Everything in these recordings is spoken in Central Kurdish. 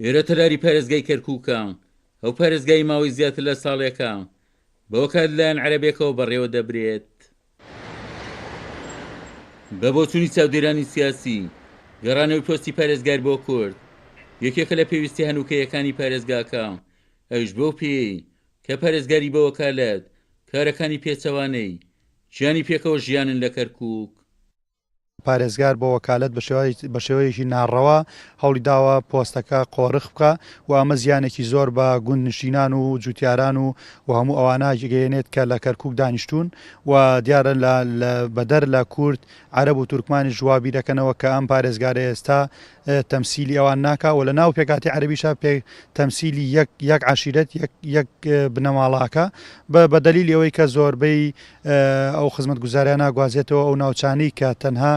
ئێرە تەلاری پارێزگای کەرکووکە، ئەو پارێزگای ماوەی زیاتر لە ساڵێکە بە وەکالەت لەلایەن عەرەبێکەوە بەڕێوە دەبرێت. بە بۆچوونی چاودێرانی سیاسی، گەڕانەوەی پۆستی پارێزگار بۆ کورد یەکێکە لە پێویستیە هەنووکەیەکانی پارێزگاکە، ئەویش بەو پێیەی کە پارێزگاری بە وەکالەت کارەکانی پێچەوانەی ژیانی پێکەوە ژیانن لە کەرکووک. پارێزگار بە وەکالەت بە شێوەیەکی ناڕەوا هەوڵی داوە پۆستەکە قۆرخ بکا و ئەمە زیانێکی زۆر بە گوندنشینان و جوتیاران و و هەموو ئەوانە گەیەنێت کە لە کەرکوک دانیشتوون و دیارە لە بەدەر لە کورد عەرەب و تورکمانیش وا بیرەکەنەوە کە ئەم پارێزگارە ئێستا تەمسیلی ئەوان ناکا و لە ناو پێکهاتی عەرەبیشا پێ تەمسیلی یەک یەک عەشیرەت یەک یەک بنەماڵە ئەکا بە بە دەلیلی ئەوەی کە زۆربەی ئەو خزمەتگوزاریانە ئەگوازێتەوە ئەو ناوچانەی کە تەنها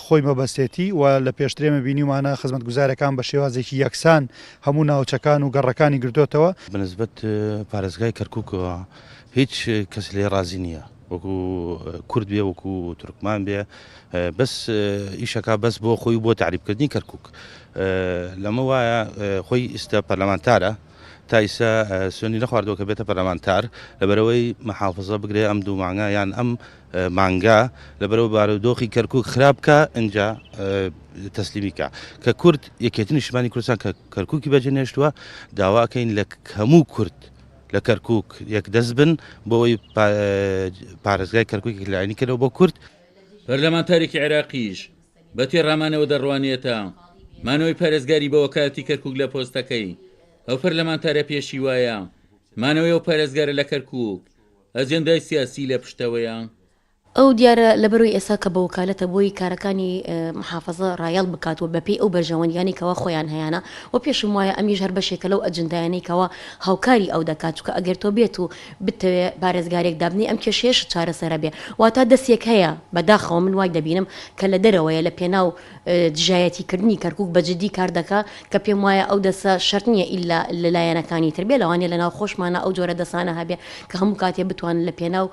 خۆی مەبەستێتی و لە پێشتر ئێمە بینیومانە خزمەتگوزارەکان بە شێوازێکی یەکسان هەموو ناوچەکان و گەڕەکانی گرتۆتەوە. بە نسبەت پارێزگای کەرکوکەوە هیچ کەس لێ ڕازی نییە وەکو کورد بێ وەکو تورکمان بێ بەس ئیشەکە بەس بۆ خۆی بۆ تعریبکردنی کەرکک لەمە وایە خۆی ئیستا پەرلەمانتارە تا ئیسا سوێنی نەخواردووە کە بێتە پەرلەمانتار لەبەرەوەی محافزە بگرێ ئەم دوو مانگە یان ئەم مانگە لەبەرەوە بارودۆخی کەرکک خراپ بکە ئینجا تەسلیمی کە کە کورد یەکێتی نیشتمانی کوردستان کە کەرککی بەجێ نێشتووە داواکەین لە هەموو کورد لە کەرکک یەک دەست بن بۆ ئەوەی پارێزگای کەرکک لایەنی کەنەوە بۆ کورد. پەرلەمانتارێکی عێراقیش بە تێڕامانەوە دەڕوانێتە مانەوەی پارێزگاری بە وەکالەتی کەرکوک لە پۆستەکەی، ئەو پەرلەمانتارە پێشی وایە مانەوەی ئەو پارێزگارە لە کەرکوک ئەجێندای سیاسی لە پشتەوەیە. ئەو دیارە لەبەرئەوەی ئێستا کە بە وەکالەتە بۆی کارەکانی محافەزە ڕایەڵ بکات و بەپێی ئەو بەرژەوەندیانەی کەوا خۆیان هەیانە و پێشم وایە ئەمیش هەر بەشێکە لەو ئەجندایانەی کەوا هاوکاری ئەو دەکات چونکە ئەگەر تۆ بێت و بتەوێ پارێزگارێک دابنێی ئەم کێشەیەشت چارەسەرە بێ واتا دەسێک هەیە بە داخەوە من وای دەبینم کە لە دەرەوەیە لە پێناو دژایەتی کردنی کەرکوک بە جدی کار دەکا کە پێم وایە ئەو دەسە شەرت نییە ئیلا لە لایەنەکانی تر بێ لەوانەیە لە ناو خۆشمانا ئەو جۆرە دەسانە هەبێ کە هەموو کاتێ بتوانن لە پێناو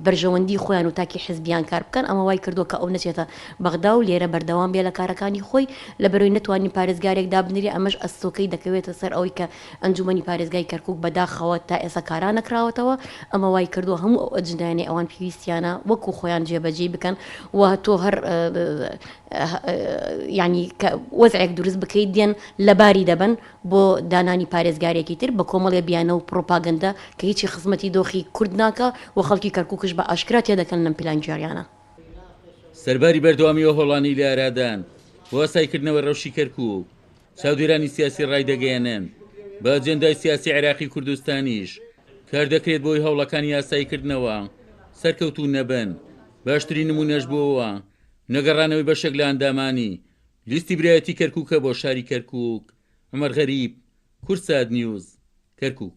بەرژەوەندی خۆیان و تاکی حزبیان کار بکەن ئەمە وای کردووە کە ئەو نەچێتە بەغدا و لێرە بەردەوام بێ لە کارەکانی خۆی لەبەرئەوەی نەتوانین پارێزگارێک دابنرێ ئەمەش ئەستۆکەی دەکەوێتە سەر ئەوەی کە ئەنجومەنی پارێزگای کەرکوک بەداخەوە تا ئێستا کارا نەکراوەتەوە، ئەمە وای کردووە هەموو ئەو ئەجندایانەی ئەوان پێویستیانە وەکو خۆیان جێبەجێی بکەن و تۆ هەر یانی کە وەزعێک دروست بکەیت دێن لەباری دەبەن بۆ دانانی پارێزگارێکی تر بە کۆمەڵێ بیانە و پڕۆپاگەندە کە هیچی خزمەتی دۆخی کورد ناکا و خەڵکی کەرکوکش بە ئاشکرا تێدەکەن لەم پیلانگێڕیانە. سەرباری بەردەوامی ئەو هەوڵانەی لە ئارادان بۆ ئاساییکردنەوەی ڕەوشی کەرکوک، چاودێرانی سیاسی ڕایدەگەیەنن، بە ئەجێندای سیاسی عێراقی کوردستانیش کاردەکرێت بۆی هەوڵەکانی ئاساییکردنەوە سەرکەوتوو نەبن، باشترین نمونەش بۆ ئەوە نەگەڕانەوەی بەشێک لە ئەندامانی لیستی برایەتی کەرکوکە بۆ شاری کەرکوک. عومەر غەریب، کوردسات نیوز، کەرکوک.